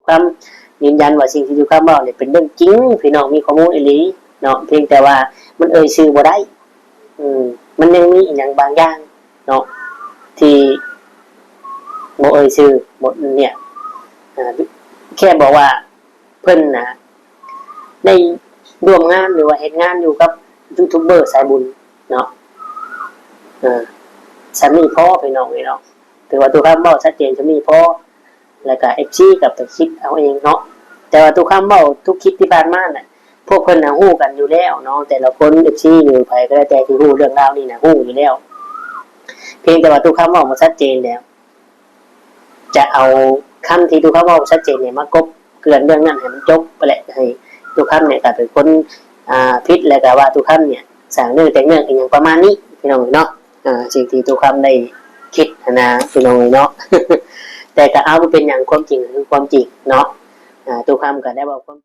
ຄຳຢືນຢັນວ່າສິ່ງທີ່ຕູ້ຄຳເວົ້ານີ້ເປັນເລື່ອງຈິງ ພີ່ນ້ອງ, ມີຂໍ້ມູນອີ່ຫຼີເນາະ, ພຽງແຕ່ວ່າມັນເອີ່ຍຊື່ບໍ່ໄດ້. ອືມ ມັນຍັງມີອີ່ຫຍັງບາງຢ່າງເນາະ ທີ່ບໍ່ເອີ່ຍຊື່ ບໍ່ ເນຍ ອ່າ ແຄ່ບອກວ່າເພິ່ນນະໄດ້ຮ່ວມງານ ຫຼືວ່າເຮັດງານຢູ່ກັບຢູທູບເບີສາຍບຸນເນາະ. ເອີ ສ່ຳນີ້ພໍ ພີ່ນ້ອງເອີຍເນາະ, ຖືວ່າຕູ້ຄຳເວົ້າຊັດເຈນສ່ຳນີ້ພໍ. ແລ້ວກະເອັຟຊີກໍໄປຄິດເອົາເອງເນາະ. ແຕ່ວ່າຕູ້ຄຳເວົ້າທຸກຄລິບທີ່ຜ່ານມານະ ພວກເພິ່ນນະຮູ້ກັນຢູ່ແລ້ວເນາະ, ແຕ່ລະຄົນ ເອັຟຊີ ຫຼືໃຜກໍແລ້ວແຕ່ທີ່ຮູ້ເລື່ອງລາວນີ້ນະ ຮູ້ຢູ່ແລ້ວ. ພຽງແຕ່ວ່າຕູ້ຄຳເວົ້າບໍ່ຊັດເຈນແລ້ວ ຈະເອົາຄຳທີ່ຕູ້ຄຳເວົ້າບໍ່ຊັດເຈນນີ້ມາກົບເກື່ອນເລື່ອງນັ້ນໃຫ້ມັນຈົບໄປແຫຼະ, ໃຫ້ຕູ້ຄຳນີ້ກະເປັນຄົນ ອ່າ ຜິດ ແລ້ວກະວ່າຕູ້ຄຳນີ້ສ້າງເລື່ອງແຕ່ງເລື່ອງອີ່ຫຍັງປະມານນີ້ ພີ່ນ້ອງເນາະ. ອ່າ ສິ່ງທີ່ຕູ້ຄຳໄດ້ຄິດຫັ້ນນະ ພີ່ນ້ອງເອີຍເນາະ. ແຕ່ກໍເອົາ ບໍ່ເປັນຫຍັງ, ຄວາມຈິງກໍຄືຄວາມຈິງເນາະ. ອ່າ ຕູ້ຄຳກໍໄດ້ເວົ້າຄວາມ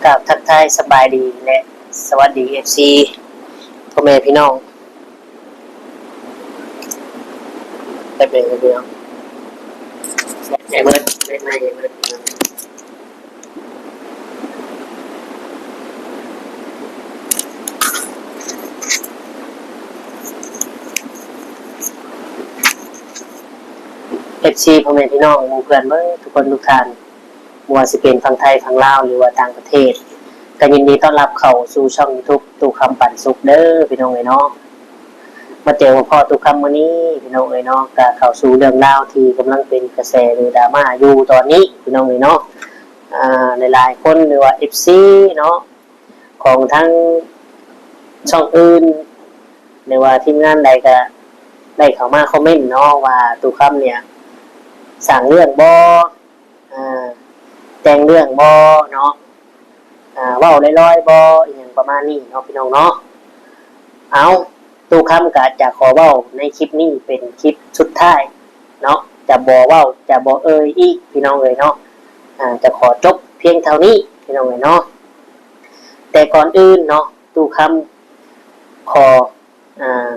ກາບທັກທາຍສະບາຍດີ ແລະ ສະຫວັດດີ ເອັຟຊີ ພໍ່ແມ່ພີ່ນ້ອງ. ແປັບໜຶ່ງເດີພີ່ນ້ອງ ໃຫ້ເໝິດ ໃຫ້ເໝິດ. ເອັຟຊີ ພໍ່ແມ່ພີ່ນ້ອງ ໝູ່ເພື່ອນເບິດທຸກຄົນທຸກທ່ານ, ບໍ່ວ່າຊິເປັນຝັ່ງໄທ, ຝັ່ງລາວ ຫຼືວ່າຕ່າງປະເທດ, ກໍຍິນດີຕ້ອນຮັບເຂົ້າສູ່ຊ່ອງຢູທູບຕູ້ຄຳປັນສຸກເດີ ພີ່ນ້ອງເອີຍເນາະ. ມາເຈີມາພໍ້ຕູ້ຄຳມື້ນີ້ ພີ່ນ້ອງເອີຍເນາະ, ກໍເຂົ້າສູ່ເລື່ອງລາວທີ່ກຳລັງເປັນກະແສ ຫຼື ດຣາມາຢູ່ຕອນນີ້ ພີ່ນ້ອງເອີຍເນາະ. ອ່າ ຫຼາຍໆຄົນ ຫຼືວ່າ ເອັຟຊີ ເນາະ ຂອງທາງຊ່ອງອື່ນ ຫຼືວ່າທີມງານໃດ ກໍໄດ້ເຂົ້າມາຄອມເມັນເນາະ ວ່າຕູ້ຄຳນີ້ສ້າງເລື່ອງບໍ່ ອ່າ ແຕ່ງເລື່ອງບໍ່ເນາະ, ອ່າ ເວົ້າລອຍໆບໍ່ ອີ່ຫຍັງປະມານນີ້ເນາະ ພີ່ນ້ອງເນາະ. ເອົາ ຕູ້ຄຳກໍຈະຂໍເວົ້າໃນຄລິບນີ້ເປັນຄລິບສຸດທ້າຍເນາະ, ຈະບໍ່ເວົ້າ ຈະບໍ່ເອີ່ຍອີກ ພີ່ນ້ອງເອີຍເນາະ. ອ່າ ຈະຂໍຈົບພຽງເທົ່ານີ້ ພີ່ນ້ອງເອີຍເນາະ. ແຕ່ກ່ອນອື່ນເນາະ ຕູ້ຄຳຂໍ ອ່າ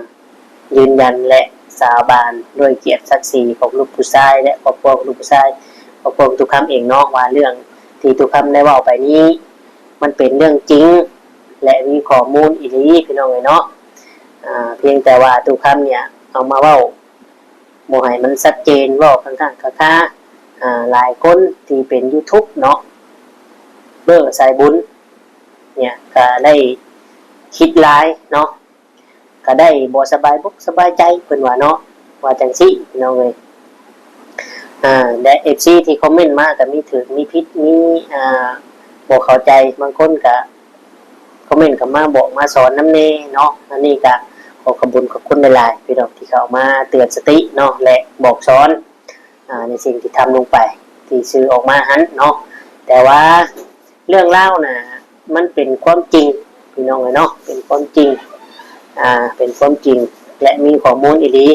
ຢືນຢັນ ແລະ ສາບານດ້ວຍກຽດສັກສີຂອງລູກຜູ້ຊາຍ ແລະ ຄອບຄົວຂອງລູກຜູ້ຊາຍ, ຄອບຄົວຂອງຕູ້ຄຳເອງເນາະ ວ່າເລື່ອງທີ່ຕູ້ຄຳໄດ້ເວົ້າໄປນີ້ ມັນເປັນເລື່ອງຈິງ ແລະ ມີຂໍ້ມູນອີ່ຫຼີ ພີ່ນ້ອງເອີຍເນາະ. ອ່າ ພຽງແຕ່ວ່າຕູ້ຄຳນີ້ເອົາມາເວົ້າບໍ່ໃຫ້ມັນຊັດເຈນ ເວົ້າຄ້າງໆຄາໆ. ອ່າ ຫຼາຍຄົນທີ່ເປັນຢູທູບເນາະ ເບີສາຍບຸນ ເນຍ ກະໄດ້ຄິດຫຼາຍເນາະ, ກະໄດ້ບໍ່ສະບາຍບົກສະບາຍໃຈ ເພິ່ນວ່າເນາະ ວ່າຈັ່ງຊີ້ ພີ່ນ້ອງເອີຍ. ອ່າ ແລະ ເອັຟຊີ ທີ່ຄອມເມັນມາກະມີຖືກມີຜິດ ມີ ອ່າ ບໍ່ເຂົ້າໃຈ, ບາງຄົນກະຄອມເມັນເຂົ້າມາບອກມາສອນນຳແດ່ເນາະ. ອັນນີ້ກະຂໍຂອບບຸນຂອບຄຸນຫຼາຍໆ ພີ່ນ້ອງ ທີ່ເຂົ້າມາເຕືອນສະຕິເນາະ ແລະ ບອກສອນ ອ່າ ໃນສິ່ງທີ່ທຳລົງໄປ ທີ່ສື່ອອກມາຫັ້ນເນາະ. ແຕ່ວ່າເລື່ອງລາວນະ ມັນເປັນຄວາມຈິງ ພີ່ນ້ອງເອີຍເນາະ, ເປັນຄວາມຈິງ ອ່າ ເປັນຄວາມຈິງ ແລະ ມີຂໍ້ມູນອີ່ຫຼີ.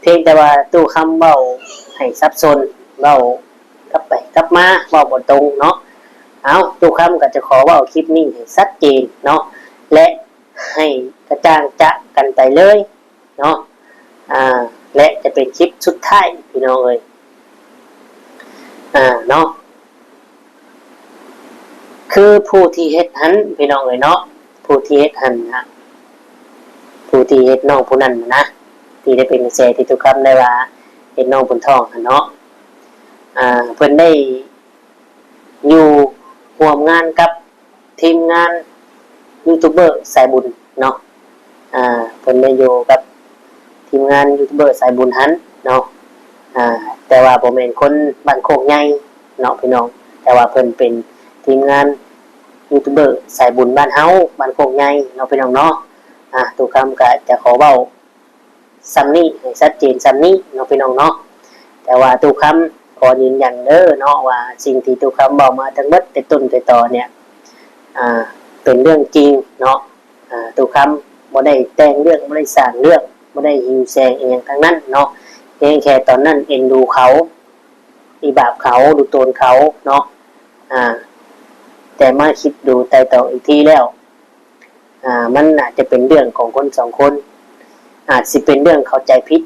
ພຽງແຕ່ວ່າຕູ້ຄຳເວົ້າໃຫ້ສັບສົນ, ເວົ້າກັບໄປກັບມາ, ເວົ້າບໍ່ຕົງເນາະ. ເອົາ, ຕູ້ຄຳກໍຈະຂໍເວົ້າຄລິບນີ້ໃຫ້ຊັດເຈນເນາະ ແລະ ໃຫ້ກະຈ່າງຈະກັນໄປເລີຍ ເນາະ ອ່າ ແລະ ຈະເປັນຄລິບສຸດທ້າຍ ພີ່ນ້ອງເອີຍ ອ່າ ເນາະ. ຄືຜູ້ທີ່ເຮັດຫັ້ນ ພີ່ນ້ອງເອີຍເນາະ, ຜູ້ທີ່ເຮັດຫັ້ນນະ ຜູ້ທີ່ເຮັດນ້ອງຜູ້ນັ້ນນະ ທີ່ໄດ້ເປັນກະແສທີ່ຕູ້ຄຳໄດ້ວ່າເຮັດນ້ອງຄົນທ້ອງຫັ້ນເນາະ, ອ່າ ເພິ່ນໄດ້ ຢູ່ຮ່ວມງານກັບທີມງານຢູທູບເບີສາຍບຸນເນາະ, ອ່າ ເພິ່ນໄດ້ຢູ່ກັບທີມງານຢູທູບເບີສາຍບຸນຫັ້ນເນາະ, ອ່າ ແຕ່ວ່າບໍ່ແມ່ນຄົນບ້ານໂຄກໃຫຍ່ເນາະພີ່ນ້ອງ, ແຕ່ວ່າເພິ່ນເປັນທີມງານຢູທູບເບີສາຍບຸນບ້ານເຮົາ ບ້ານໂຄກໃຫຍ່ເນາະພີ່ນ້ອງເນາະ. ອ່າ ຕູ້ຄຳກະຈະຂໍເວົ້າ ສ່ຳນີ້ ໃຫ້ຊັດເຈນສ່ຳນີ້ເນາະພີ່ນ້ອງເນາະ. ແຕ່ວ່າຕູ້ຄຳຂໍຢືນຢັນເດີເນາະ ວ່າສິ່ງທີ່ຕູ້ຄຳເວົ້າມາທັງໝົດແຕ່ຕົ້ນແຕ່ຕໍເນຍ ອ່າ ເປັນເລື່ອງຈິງເນາະ. ອ່າ ຕູ້ຄຳ ບໍ່ໄດ້ແຕ່ງເລື່ອງ ບໍ່ໄດ້ສ້າງເລື່ອງ ບໍ່ໄດ້ຫິວແສງອີ່ຫຍັງທັງນັ້ນເນາະ ພຽງແຕ່ຕອນນັ້ນເອັນດູເຂົາ ອີບາບເຂົາ ດູໂຕນເຂົາເນາະ ອ່າ ແຕ່ມາຄິດດູໄຕ່ຕອງອີກທີແລ້ວ ອ່າ ມັນອາດຈະເປັນເລື່ອງຂອງຄົນສອງຄົນ ອາດຊິເປັນເລື່ອງເຂົ້າໃຈຜິດ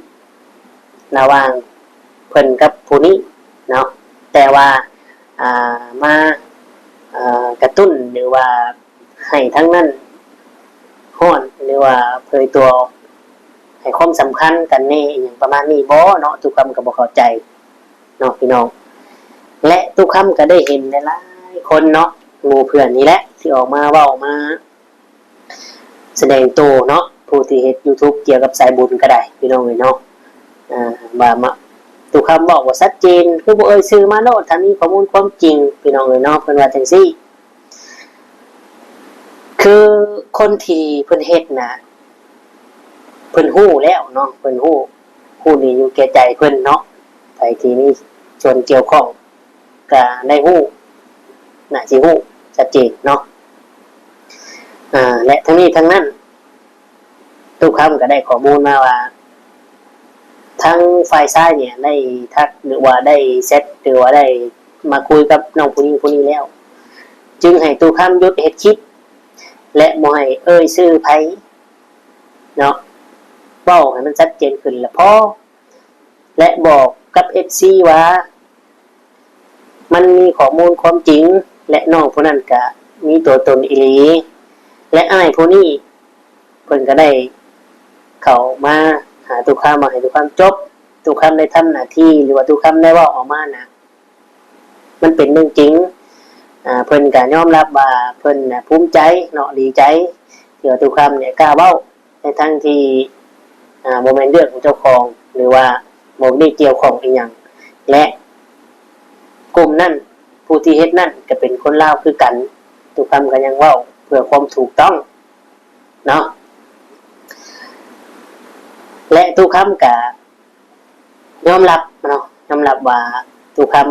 ລະຫວ່າງເພິ່ນກັບຜູ້ນີ້ເນາະ ແຕ່ວ່າ ອ່າ ມາ ອ່າ ກະຕຸ້ນ ຫຼືວ່າ ໃຫ້ທາງນັ້ນຮ້ອນ ຫຼືວ່າເຜີຍຕົວ ໃຫ້ຄວາມສຳຄັນກັນແດ່ ອີ່ຫຍັງປະມານນີ້ບໍເນາະ ຕຸຄຳກໍບໍ່ເຂົ້າໃຈເນາະພີ່ນ້ອງ ແລະ ຕຸຄຳກໍໄດ້ເຫັນຫຼາຍໆຄົນເນາະ ໝູ່ເພື່ອນນີ້ແຫຼະ ທີ່ອອກມາເວົ້າ ມາສະແດງໂຕເນາະ ຜູ້ທີ່ເຮັດຢູທູບກ່ຽວກັບສາຍບຸນກໍໄດ້ ພີ່ນ້ອງເອີຍເນາະ ອ່າ ວ່າມາ ຕຸຄຳເວົ້າບໍ່ຊັດເຈນ ຄືບໍ່ເອີ່ຍຊື່ມາໂລດ ຖ້າມີຂໍ້ມູນຄວາມຈິງ ພີ່ນ້ອງເອີຍເນາະ ເພິ່ນວ່າຈັ່ງຊີ້. ຄືຄົນທີ່ເພິ່ນເຮັດນະ ເພິ່ນຮູ້ແລ້ວເນາະ ເພິ່ນຮູ້ ຮູ້ດີຢູ່ແກ່ໃຈເພິ່ນເນາະ ໃຜທີ່ມີສ່ວນກ່ຽວຂ້ອງກະໄດ້ຮູ້ ໜ້າຊິຮູ້ຊັດເຈນເນາະ ອ່າ ແລະ ທັງນີ້ທັງນັ້ນ ຕຸຄຳກໍໄດ້ຂໍ້ມູນມາວ່າ ທາງຝ່າຍຊາຍນີ້ໄດ້ທັກ ຫຼືວ່າໄດ້ແຊັດ ຫຼືວ່າໄດ້ມາຄຸຍກັບນ້ອງຜູ້ຍິງຜູ້ນີ້ແລ້ວ ຈຶ່ງໃຫ້ຕຸຄຳຢຸດເຮັດຄລິບ ແລະ ບໍ່ໃຫ້ເອີ່ຍຊື່ໃຜເນາະ ເວົ້າໃຫ້ມັນຊັດເຈນຂຶ້ນລະພໍ ແລະ ບອກກັບເອັຟຊີວ່າ ມັນມີຂໍ້ມູນຄວາມຈິງ ແລະ ນ້ອງຜູ້ນັ້ນກະມີຕົວຕົນອີ່ຫຼີ ແລະ ອ້າຍຜູ້ນີ້ເພິ່ນກະໄດ້ເຂົ້າມາຫາຕຸຄຳ ວ່າໃຫ້ຕຸຄຳຈົບ ຕຸຄຳໄດ້ທຳໜ້າທີ່ ຫຼືວ່າຕຸຄຳໄດ້ເວົ້າອອກມານະ ມັນເປັນເລື່ອງຈິງ ອາ ເພິ່ນກະຍອມຮັບວ່າເພິ່ນນະພູມໃຈເນາະ ດີໃຈ ທີ່ວ່າຕຸຄຳເນຍກ້າເວົ້າ ໃນທັງທີ່ ອາ ບໍ່ແມ່ນເລື່ອງຂອງເຈົ້າຂອງ ຫຼືວ່າບໍ່ໄດ້ກ່ຽວຂ້ອງອີ່ຫຍັງ ແລະ ກຸ່ມນັ້ນ ຜູ້ທີ່ເຮັດນັ້ນກະເປັນຄົນລາວຄືກັນ ຕຸຄຳກະຍັງເວົ້າເພື່ອຄວາມຖືກຕ້ອງເນາະ ແລະ ຕຸຄຳກະຍອມຮັບເນາະ ຍອມຮັບວ່າຕຸຄຳ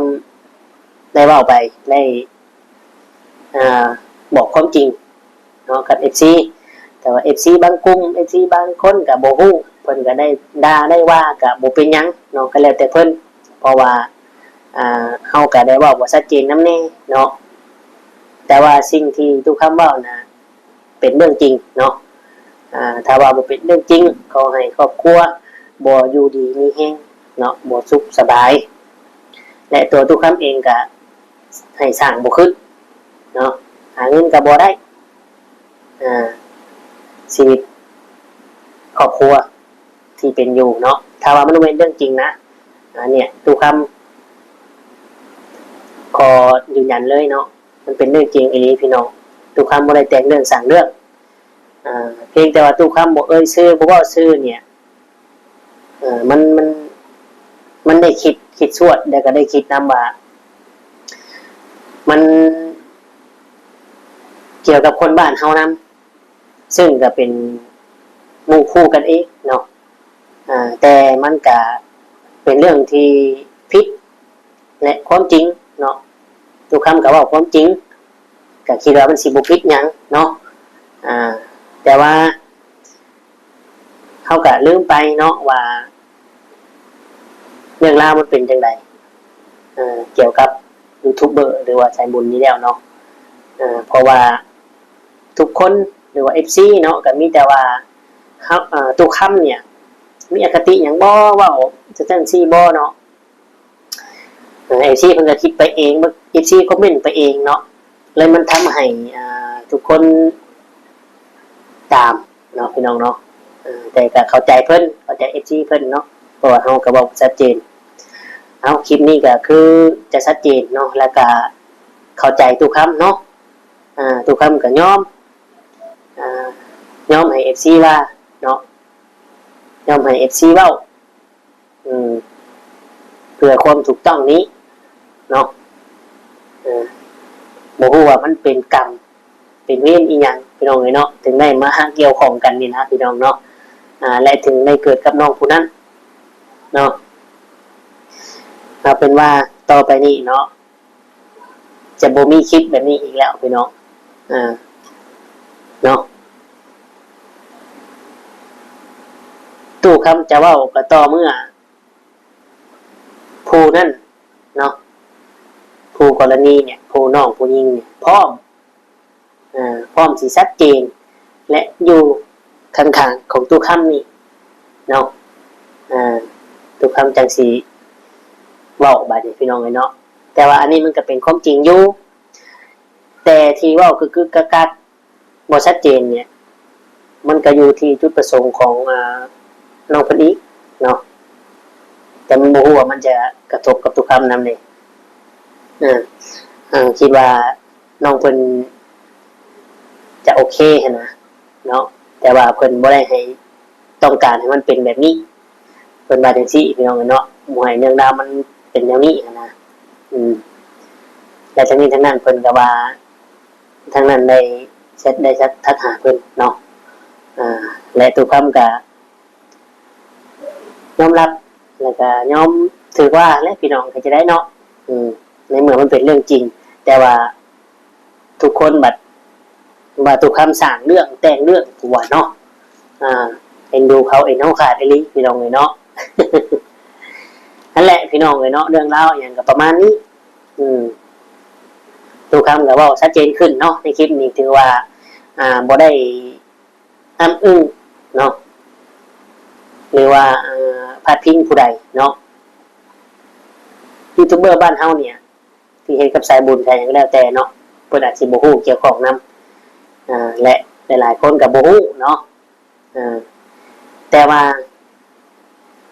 ໄດ້ເວົ້າໄປ ໄດ້ ອ່າ ບອກຄວາມຈິງເນາະກັບເອັຟຊີ ແຕ່ວ່າເອັຟຊີບາງກຸ່ມ ເອັຟຊີບາງຄົນກະບໍ່ຮູ້ ເພິ່ນກະໄດ້ດ່າໄດ້ວ່າກະບໍ່ເປັນຫຍັງເນາະ ກະແລ້ວແຕ່ເພິ່ນ ເພາະວ່າ ອ່າ ເຮົາກະໄດ້ເວົ້າບໍ່ຊັດເຈນນຳແດ່ເນາະ ແຕ່ວ່າສິ່ງທີ່ຕຸຄຳເວົ້ານະ ເປັນເລື່ອງຈິງເນາະ ອາ ຖ້າວ່າບໍ່ເປັນເລື່ອງຈິງ ຂໍໃຫ້ຄອບຄົວບໍ່ຢູ່ດີມີແຮງເນາະ ບໍ່ສຸກສະບາຍ ແລະ ຕົວຕຸຄຳເອງກະໃຫ້ສ້າງບໍ່ຂຶ້ນເນາະ ຫາເງິນກະບໍ່ໄດ້ ອາ ຊີວິດຄອບຄົວທີ່ເປັນຢູ່ເນາະ ຖ້າວ່າມັນບໍ່ແມ່ນເລື່ອງຈິງນະ ອາ ເນຍ ຕຸຄຳຂໍຢືນຢັນເລີຍເນາະ ມັນເປັນເລື່ອງຈິງອີ່ຫຼີພີ່ນ້ອງ ຕຸຄຳບໍ່ໄດ້ແຕ່ງເລື່ອງສ້າງເລື່ອງ ອາ ພຽງແຕ່ວ່າຕຸຄຳບໍ່ເອີ່ຍຊື່ ບໍ່ເວົ້າຊື່ເນຍ ເອີ ມັນ ມັນ ມັນໄດ້ຄິດ ຄິດຊວດ ແລ້ວກໍໄດ້ຄິດນຳວ່າ ມັນກ່ຽວກັບຄົນບ້ານເຮົານຳ ເຊິ່ງກໍເປັນໝູ່ຄູ່ກັນເອງເນາະ ອາ ແຕ່ມັນກະເປັນເລື່ອງທີ່ຜິດ ແລະ ຄວາມຈິງເນາະ ຕຸຄຳກໍເວົ້າຄວາມຈິງ ກໍຄິດວ່າມັນຊິບໍ່ຜິດຫຍັງເນາະ ອາ ແຕ່ວ່າເຮົາກໍລືມໄປເນາະວ່າ ເລື່ອງລາວມັນເປັນຈັ່ງໃດ ເອີ ກ່ຽວກັບຢູທູບເບີ ຫຼືວ່າສາຍບຸນນີ້ແລ້ວເນາະ ເອີ ເພາະວ່າທຸກຄົນ ຫຼືວ່າເອັຟຊີເນາະ ກໍມີແຕ່ວ່າ ເຮົາ ເອີ ຕູ້ຄຳເນຍ ມີອະຄະຕິຫຍັງບໍ່ ເວົ້າຈັ່ງຊັ້ນຊີ້ບໍ່ເນາະ ເອີ ເອັຟຊີເພິ່ນກໍຄິດໄປເອງ ເອັຟຊີຄອມເມັນໄປເອງເນາະ ເລີຍມັນທຳໃຫ້ ອ່າ ທຸກຄົນຕາມເນາະ ພີ່ນ້ອງເນາະ ເອີ ແຕ່ກໍເຂົ້າໃຈເພິ່ນ ເຂົ້າໃຈເອັຟຊີເພິ່ນເນາະ ເພາະວ່າເຮົາກໍເວົ້າບໍ່ຊັດເຈນ ເອົາ ຄລິບນີ້ກໍຄືຈະຊັດເຈນເນາະ ແລ້ວກໍເຂົ້າໃຈຕູ້ຄຳເນາະ ອ່າ ຕູ້ຄຳກໍຍອມ ອ່າ ຍອມໃຫ້ເອັຟຊີວ່າເນາະ ຍອມໃຫ້ເອັຟຊີເວົ້າ ອືມ ເພື່ອຄວາມຖືກຕ້ອງນີ້ເນາະ ເອີ ບໍ່ຮູ້ວ່າມັນເປັນກຳ ເປັນເວນອີ່ຫຍັງ ພີ່ນ້ອງເອີຍເນາະ ເຖິງໄດ້ມາຫາກ່ຽວຂ້ອງກັນນີ້ນະ ພີ່ນ້ອງເນາະ ອ່າ ແລະ ເຖິງໄດ້ເກີດກັບນ້ອງຜູ້ນັ້ນເນາະ ເອົາເປັນວ່າຕໍ່ໄປນີ້ເນາະ ຈະບໍ່ມີຄລິບແບບນີ້ອີກແລ້ວ ພີ່ນ້ອງ ເນາະ ຕູ້ຄຳຈະເວົ້າກໍຕໍ່ເມື່ອຜູ້ນັ້ນເນາະ ຄູ່ກໍລະນີເນຍ ຜູ້ນ້ອງຜູ້ຍິງເນຍ ພ້ອມ ອາ ພ້ອມຊິຊັດເຈນ ແລະ ຢູ່ຂ້າງໆຂອງຕູ້ຄຳນີ້ເນາະ ອາ ຕູ້ຄຳຈັ່ງຊິເວົ້າບາດນີ້ພີ່ນ້ອງເອີຍເນາະ. ແຕ່ວ່າອັນນີ້ມັນກໍເປັນຄວາມຈິງຢູ່ ແຕ່ທີ່ເວົ້າກຶກໆກັກໆ ບໍ່ຊັດເຈນເນຍ ມັນກໍຢູ່ທີ່ຈຸດປະສົງຂອງ ອາ ນ້ອງເພິ່ນອີກເນາະ ແຕ່ມັນບໍ່ຮູ້ວ່າມັນຈະກະທົບກັບຕູ້ຄຳນຳເດ ເອີ ເອີ ຄິດວ່ານ້ອງເພິ່ນຈະໂອເຄຫັ້ນນະເນາະ ແຕ່ວ່າເພິ່ນບໍ່ໄດ້ໃຫ້ ຕ້ອງການໃຫ້ມັນເປັນແບບນີ້ ເພິ່ນວ່າຈັ່ງຊີ້ພີ່ນ້ອງເອີຍເນາະ ບໍ່ໃຫ້ເລື່ອງລາວມັນເປັນແນວນີ້ຫັ້ນນະ ອືມ ແລະ ທັງນີ້ທັງນັ້ນເພິ່ນກໍວ່າ ທາງນັ້ນໄດ້ແຊັດ ໄດ້ທັກ ທັກຫາເພິ່ນເນາະ ອາ ແລະ ຕູ້ຄຳກໍຍອມຮັບ ແລ້ວກໍຍອມຖືກວ່າແຫຼະພີ່ນ້ອງ ເຮັດຈັ່ງໃດເນາະ ອືມ ໃນເມື່ອມັນເປັນເລື່ອງຈິງ ແຕ່ວ່າ ທຸກຄົນບັດວ່າຕູ້ຄຳສ້າງເລື່ອງແຕ່ງເລື່ອງ ກູວ່າເນາະ ອ່າ ເອັນດູເຂົາເອັນເຮົາຂາດອີ່ຫຼີພີ່ນ້ອງເອີຍເນາະ ຫັ້ນແຫຼະພີ່ນ້ອງເອີຍເນາະ ເລື່ອງລາວອີ່ຫຍັງກໍປະມານນີ້ ອືມ ຕູ້ຄຳກໍເວົ້າຊັດເຈນຂຶ້ນເນາະ ໃນຄລິບນີ້ຖືວ່າ ອ່າ ບໍ່ໄດ້ອ້ຳອຶ້ງເນາະ ຫຼືວ່າ ອ່າ ພາດພິງຜູ້ໃດເນາະ ຢູທູບເບີບ້ານເຮົາເນຍ ທີ່ເຮັດກັບສາຍບຸນສາຍຫຍັງກໍແລ້ວແຕ່ເນາະ ເພິ່ນອາດຊິບໍ່ຮູ້ກ່ຽວຂ້ອງນຳ ອ່າ ແລະ ຫຼາຍໆຄົນກໍບໍ່ຮູ້ເນາະ ເອີ ແຕ່ວ່າ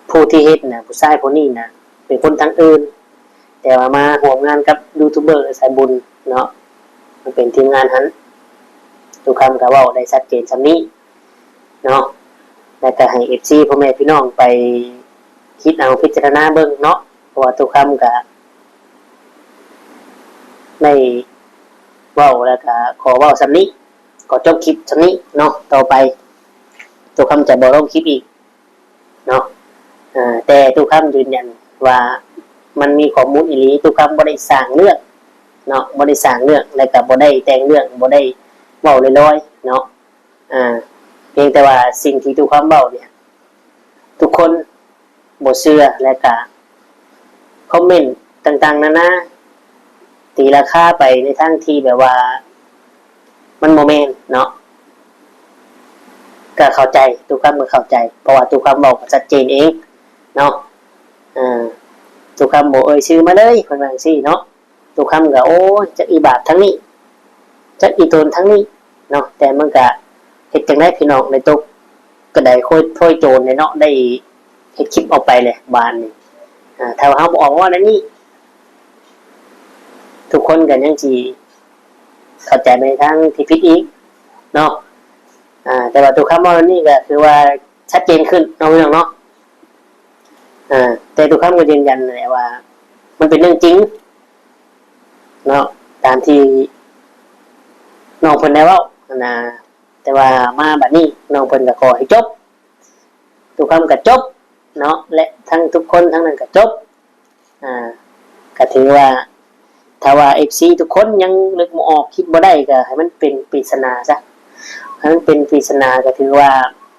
ຜູ້ທີ່ເຮັດນະ ຜູ້ຊາຍຜູ້ນີ້ນະ ເປັນຄົນທາງອື່ນ ແຕ່ວ່າມາຮ່ວມງານກັບຢູທູບເບີສາຍບຸນເນາະ ມັນເປັນທີມງານຫັ້ນ ຕູ້ຄຳກໍເວົ້າໄດ້ຊັດເຈນສ່ຳນີ້ ເນາະ ແລ້ວກໍໃຫ້ເອຟຊີພໍ່ແມ່ພີ່ນ້ອງໄປຄິດເອົາພິຈາລະນາເບິ່ງເນາະ ເພາະວ່າຕູ້ຄຳກໍໄດ້ເວົ້າ ແລ້ວກໍຂໍເວົ້າສ່ຳນີ້ ຂໍຈົບຄລິບສ່ຳນີ້ເນາະ ຕໍ່ໄປຕູ້ຄຳຈະບໍ່ລົງຄລິບອີກເນາະ ເອີ ແຕ່ຕູ້ຄຳຢືນຢັນວ່າມັນມີຂໍ້ມູນອີ່ຫຼີ ຕູ້ຄຳບໍ່ໄດ້ສ້າງເລື່ອງເນາະ ບໍ່ໄດ້ສ້າງເລື່ອງ ແລ້ວກໍບໍ່ໄດ້ແຕ່ງເລື່ອງ ບໍ່ໄດ້ເວົ້າລອຍໆເນາະ ອ່າ ພຽງແຕ່ວ່າສິ່ງທີ່ຕູ້ຄຳເວົ້າເນຍ ທຸກຄົນບໍ່ເຊື່ອ ແລະກະຄອມເມັນຕ່າງໆນານາ ຕີລາຄາໄປໃນທາງທີ່ແບບວ່າມັນບໍ່ແມ່ນເນາະ ກະເຂົ້າໃຈ ຕູ້ຄຳກໍເຂົ້າໃຈ ເພາະວ່າຕູ້ຄຳເວົ້າກໍຊັດເຈນເອງເນາະ ເອີ ຕູ້ຄຳບໍ່ເອີ່ຍຊື່ມາເລີຍ ເພິ່ນວ່າຈັ່ງຊີ້ເນາະ. ຕຸຄຳກໍ ໂອ້ຍ ຈັກອີບາບທາງນີ້ ຈັກອີຕົນທາງນີ້ເນາະ ແຕ່ມັນກະເຮັດຈັ່ງໃດພີ່ນ້ອງ ໄດ້ຕົກກະໄດໂຄຍໂພຍໂຈນແຫຼະເນາະ ໄດ້ເຮັດຄລິບອອກໄປແຫຼະບາດນີ້ ອາ ຖ້າວ່າເຮົາບໍ່ອອກມາເວົ້າແນວນີ້ ທຸກຄົນກໍຍັງຊິເຂົ້າໃຈໄປໃນທາງທີ່ຜິດອີກເນາະ ອາ ແຕ່ວ່າຕຸຄຳເວົ້າແນວນີ້ກໍຄືວ່າ ຊັດເຈນຂຶ້ນເນາະ ພີ່ນ້ອງເນາະ ອາ ແຕ່ຕຸຄຳກໍຢືນຢັນນັ້ນແຫຼະວ່າ ມັນເປັນເລື່ອງຈິງເນາະ ຕາມທີ່ນ້ອງເພິ່ນໄດ້ເວົ້າຫັ້ນນະ ແຕ່ວ່າມາບັດນີ້ນ້ອງເພິ່ນກໍຂໍໃຫ້ຈົບ ຕຸຄຳກໍຈົບເນາະ ແລະ ທັງທຸກຄົນທັງນັ້ນກໍຈົບ ອາ ກໍຖືວ່າ ຖ້າວ່າເອັຟຊີທຸກຄົນຍັງນຶກບໍ່ອອກ ຄິດບໍ່ໄດ້ ກໍໃຫ້ມັນເປັນປິດສະໜາຊະ ໃຫ້ມັນເປັນປິດສະໜາ ກໍຖືວ່າ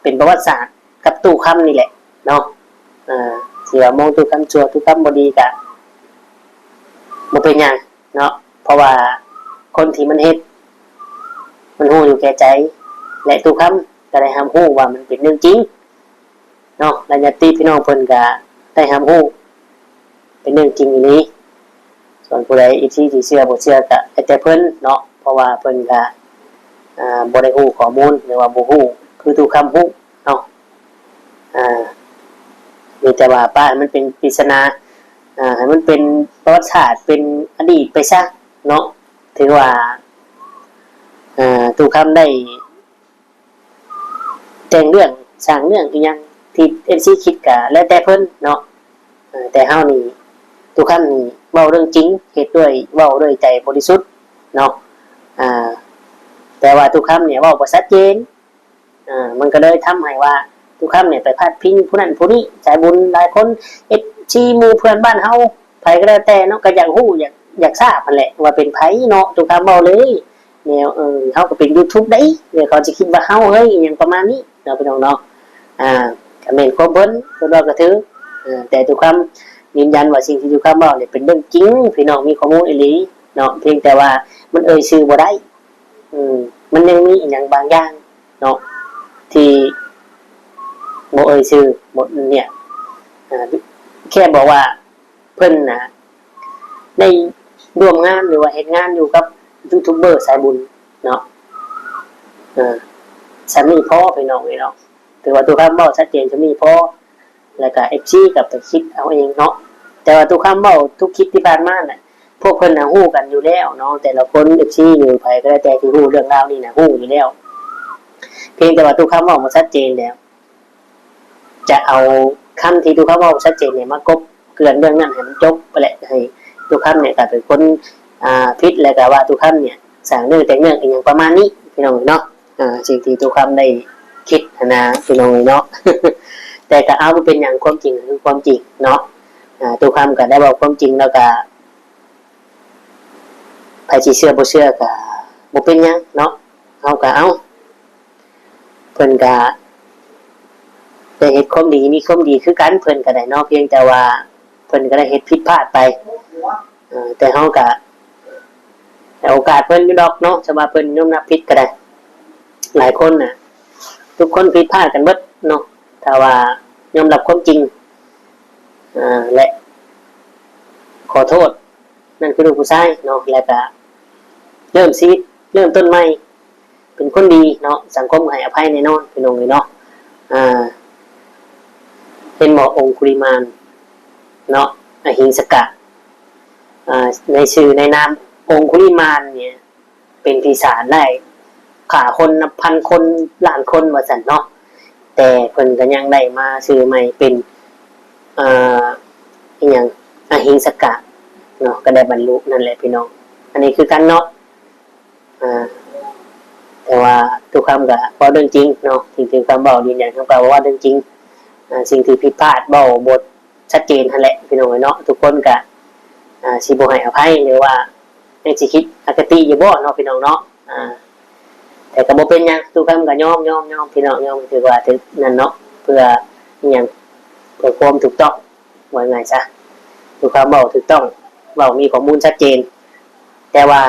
ເປັນປະຫວັດສາດກັບຕຸຄຳນີ້ແຫຼະເນາະ ອາ ຊິວ່າມອງຕຸຄຳຊົ່ວ ຕຸຄຳບໍ່ດີ ກໍບໍ່ເປັນຫຍັງເນາະ ເພາະວ່າຄົນທີ່ມັນເຮັດ ມັນຮູ້ຢູ່ແກ່ໃຈ ແລະ ຕຸຄຳກໍໄດ້ຮັບຮູ້ວ່າມັນເປັນເລື່ອງຈິງ ເນາະ ແລະ ຍາດຕິພີ່ນ້ອງເພິ່ນກະໄດ້ຮັບຮູ້ເປັນເລື່ອງຈິງອີ່ຫຼີ ສ່ວນຜູ້ໃດເອັຟຊີຊິເຊື່ອບໍ່ເຊື່ອກະແລ້ວແຕ່ເພິ່ນເນາະ ເພາະວ່າເພິ່ນກະ ອາ ບໍ່ໄດ້ຮູ້ຂໍ້ມູນ ຫຼືວ່າບໍ່ຮູ້ຄືຕຸຄຳຮູ້ເນາະ ອາ ມີແຕ່ວ່າປະໃຫ້ມັນເປັນປິດສະໜາ ອາ ໃຫ້ມັນເປັນປະຫວັດສາດ ເປັນອະດີດໄປຊະເນາະ ຖືວ່າ ອາ ຕຸຄຳໄດ້ ແຕ່ງເລື່ອງ ສ້າງເລື່ອງອີ່ຫຍັງທີ່ເອັຟຊີຄິດກະແລ້ວແຕ່ເພິ່ນເນາະ ເອີ ແຕ່ເຮົານີ້ ຕຸຄຳນີ້ເວົ້າເລື່ອງຈິງ ເຮັດດ້ວຍ ເວົ້າດ້ວຍໃຈບໍລິສຸດເນາະ ອາ ແຕ່ວ່າຕຸຄຳນີ້ເວົ້າບໍ່ຊັດເຈນ ອາ ມັນກໍເລີຍທຳໃຫ້ວ່າຕຸຄຳນີ້ໄປພາດພິງຜູ້ນັ້ນຜູ້ນີ້ ສາຍບຸນຫຼາຍຄົນ ເອັຟຊີ ໝູ່ເພື່ອນບ້ານເຮົາ ໃຜກໍແລ້ວແຕ່ເນາະ ກໍຢາກຮູ້ ຢາກ ຢາກຊາບຫັ້ນແຫຼະວ່າເປັນໃຜເນາະ ຕຸຄຳເວົ້າເລີຍ ແນວ ເອີ ເຮົາກໍເປັນຢູທູບໃດ໋ ດຽວເຂົາຊິຄິດວ່າເຮົາເຮີ້ຍ ອີ່ຫຍັງປະມານນີ້ເນາະ ພີ່ນ້ອງເນາະ ອາ ກໍແມ່ນຄວາມເພິ່ນ ເພິ່ນເວົ້າກໍຖືກ. ເອີ ແຕ່ຕູ້ຄຳຢືນຢັນວ່າສິ່ງທີ່ຕູ້ຄຳເວົ້ານີ້ເປັນເລື່ອງຈິງ ພີ່ນ້ອງ ມີຂໍ້ມູນອີ່ຫຼີເນາະ, ພຽງແຕ່ວ່າມັນເອີ່ຍຊື່ບໍ່ໄດ້. ອືມ ມັນຍັງມີອີ່ຫຍັງບາງຢ່າງເນາະ ທີ່ບໍ່ເອີ່ຍຊື່ ບໍ່ ເນຍ ອ່າ ແຄ່ບອກວ່າເພິ່ນນະ ໄດ້ຮ່ວມງານ ຫຼືວ່າເຮັດງານຢູ່ກັບຢູທູບເບີສາຍບຸນເນາະ. ເອີ ສ່ຳນີ້ພໍ ພີ່ນ້ອງເອີຍເນາະ, ຖືວ່າຕູ້ຄຳເວົ້າຊັດເຈນສ່ຳນີ້ພໍ. ແລ້ວກະເອັຟຊີກໍໄປຄິດເອົາເອງເນາະ. ແຕ່ວ່າຕູ້ຄຳເວົ້າທຸກຄລິບທີ່ຜ່ານມານະ ພວກເພິ່ນນະຮູ້ກັນຢູ່ແລ້ວເນາະ, ແຕ່ລະຄົນ ເອັຟຊີ ຫຼືໃຜກໍແລ້ວແຕ່ທີ່ຮູ້ເລື່ອງລາວນີ້ນະ ຮູ້ຢູ່ແລ້ວ. ພຽງແຕ່ວ່າຕູ້ຄຳເວົ້າບໍ່ຊັດເຈນແລ້ວ ຈະເອົາຄຳທີ່ຕູ້ຄຳເວົ້າບໍ່ຊັດເຈນນີ້ມາກົບເກື່ອນເລື່ອງນັ້ນໃຫ້ມັນຈົບໄປແຫຼະ, ໃຫ້ຕູ້ຄຳນີ້ກະເປັນຄົນ ອ່າ ຜິດ ແລ້ວກະວ່າຕູ້ຄຳນີ້ສ້າງເລື່ອງແຕ່ງເລື່ອງອີ່ຫຍັງປະມານນີ້ ພີ່ນ້ອງເນາະ. ອ່າ ສິ່ງທີ່ຕູ້ຄຳໄດ້ຄິດຫັ້ນນະ ພີ່ນ້ອງເອີຍເນາະ. ແຕ່ກໍເອົາ ບໍ່ເປັນຫຍັງ, ຄວາມຈິງກໍຄືຄວາມຈິງເນາະ. ອ່າ ຕູ້ຄຳກໍໄດ້ເວົ້າຄວາມຈິງ ແລ້ວກໍໃຜຊິເຊື່ອບໍ່ເຊື່ອກໍບໍ່ເປັນຫຍັງເນາະ, ເຮົາກໍເອົາ. ເພິ່ນກໍໄດ້ເຮັດຄວາມດີ ມີຄວາມດີຄືກັນ ເພິ່ນກໍໄດ້ເນາະ, ພຽງແຕ່ວ່າເພິ່ນກໍໄດ້ເຮັດຜິດພາດໄປ. ເອີ ແຕ່ເຮົາກະໃຫ້ໂອກາດເພິ່ນຢູ່ດອກເນາະ, ຖ້າວ່າເພິ່ນຍອມຮັບຜິດກໍໄດ້. ຫຼາຍຄົນນະ ທຸກຄົນຜິດພາດກັນເບິດເນາະ, ຖ້າວ່າຍອມຮັບຄວາມຈິງ ເອີ ແລະ ຂໍໂທດ, ນັ້ນຄືລູກຜູ້ຊາຍເນາະ, ແລ້ວກະເລີ່ມຊີວິດ ເລີ່ມຕົ້ນໃໝ່ ເປັນຄົນດີເນາະ, ສັງຄົມໃຫ້ອະໄພແນ່ນອນ ພີ່ນ້ອງເອີຍເນາະ. ອ່າ ເຫັນບໍ່ ອົງຄຸລິມານເນາະ ອະຫິງສະກະ ອ່າ ໃນຊື່ໃນນາມອົງຄຸລິມານນີ້ ເປັນປີສາດໄດ້ ຂ້າຄົນນັບພັນຄົນ ລ້ານຄົນວ່າຊັ້ນເນາະ, ແຕ່ເພິ່ນກໍຍັງໄດ້ມາຊື່ໃໝ່ເປັນ ອ່າ ອີ່ຫຍັງ ອະຫິງສະກະເນາະ, ກໍໄດ້ບັນລຸນັ້ນແຫຼະ ພີ່ນ້ອງ. ອັນນີ້ຄືກັນເນາະ. ອ່າ ແຕ່ວ່າຕູ້ຄຳກໍເວົ້າເລື່ອງຈິງເນາະ, ສິ່ງທີ່ຄຳເວົ້າຢືນຢັນຄຳເກົ່າວ່າເວົ້າເລື່ອງຈິງ. ອ່າ ສິ່ງທີ່ຜິດພາດເວົ້າບໍ່ຊັດເຈນຫັ້ນແຫຼະ ພີ່ນ້ອງເອີຍເນາະ, ທຸກຄົນກໍ ອ່າ ຊິບໍ່ໃຫ້ອະໄພ ຫຼືວ່າຍັງຊິຄິດອະຄະຕິຢູ່ບໍ່ເນາະ ພີ່ນ້ອງເນາະ. ອ່າ ແຕ່ກໍບໍ່ເປັນຫຍັງ, ຕູ້ຄຳກໍຍອມ ຍອມ ຍອມ ພີ່ນ້ອງ, ຍອມ ຖືວ່າຖືກນັ້ນເນາະ, ເພື່ອອີ່ຫຍັງ ເພື່ອຄວາມຖືກຕ້ອງ ວ່າງ່າຍຊະ. ຕູ້ຄຳເວົ້າຖືກຕ້ອງ ເວົ້າມີຂໍ້ມູນຊັດເຈນ, ແຕ່ວ່າ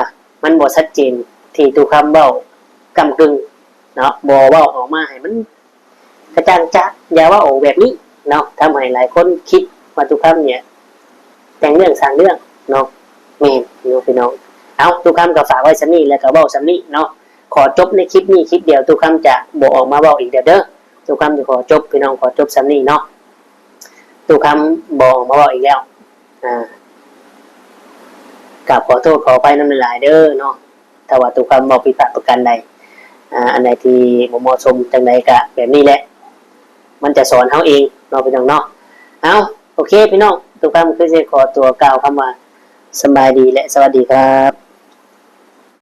ມັນບໍ່ຊັດເຈນທີ່ຕູ້ຄຳເວົ້າ ກ້ຳກຶ່ງເນາະ, ບໍ່ເວົ້າອອກມາໃຫ້ມັນກະຈ່າງຈະ, ຢ່າເວົ້າອອກແບບນີ້ເນາະ, ທຳໃຫ້ຫຼາຍຄົນຄິດວ່າຕູ້ຄຳນີ້ແຕ່ງເລື່ອງສ້າງເລື່ອງເນາະ. ແມ່ນເນາະ ພີ່ນ້ອງ. ເອົາ ຕູ້ຄຳກໍຝາກໄວ້ສ່ຳນີ້ ແລ້ວກໍເວົ້າສ່ຳນີ້ເນາະ, ຂໍຈົບໃນຄລິບນີ້ຄລິບດຽວ, ຕູ້ຄຳຈະບໍ່ອອກມາເວົ້າອີກແລ້ວເດີ. ຕູ້ຄຳຈະຂໍຈົບ ພີ່ນ້ອງ, ຂໍຈົບສ່ຳນີ້ເນາະ, ຕູ້ຄຳບໍ່ອອກມາເວົ້າອີກແລ້ວ. ອ່າ ກາບຂໍໂທດຂໍອະໄພນຳຫຼາຍໆເດີເນາະ, ຖ້າວ່າຕູ້ຄຳເວົ້າຜິດພາດປະການໃດ, ອ່າ ອັນໃດທີ່ບໍ່ເໝາະສົມຈັ່ງໃດກະແບບນີ້ແຫຼະ, ມັນຈະສອນເຮົາເອງເນາະ ພີ່ນ້ອງເນາະ. ເອົາ ໂອເຄ ພີ່ນ້ອງ, ຕູ້ຄຳຄືຊິຂໍຕົວກ່າວຄຳວ່າ ສະບາຍດີ ແລະ ສະຫວັດດີຄັບ.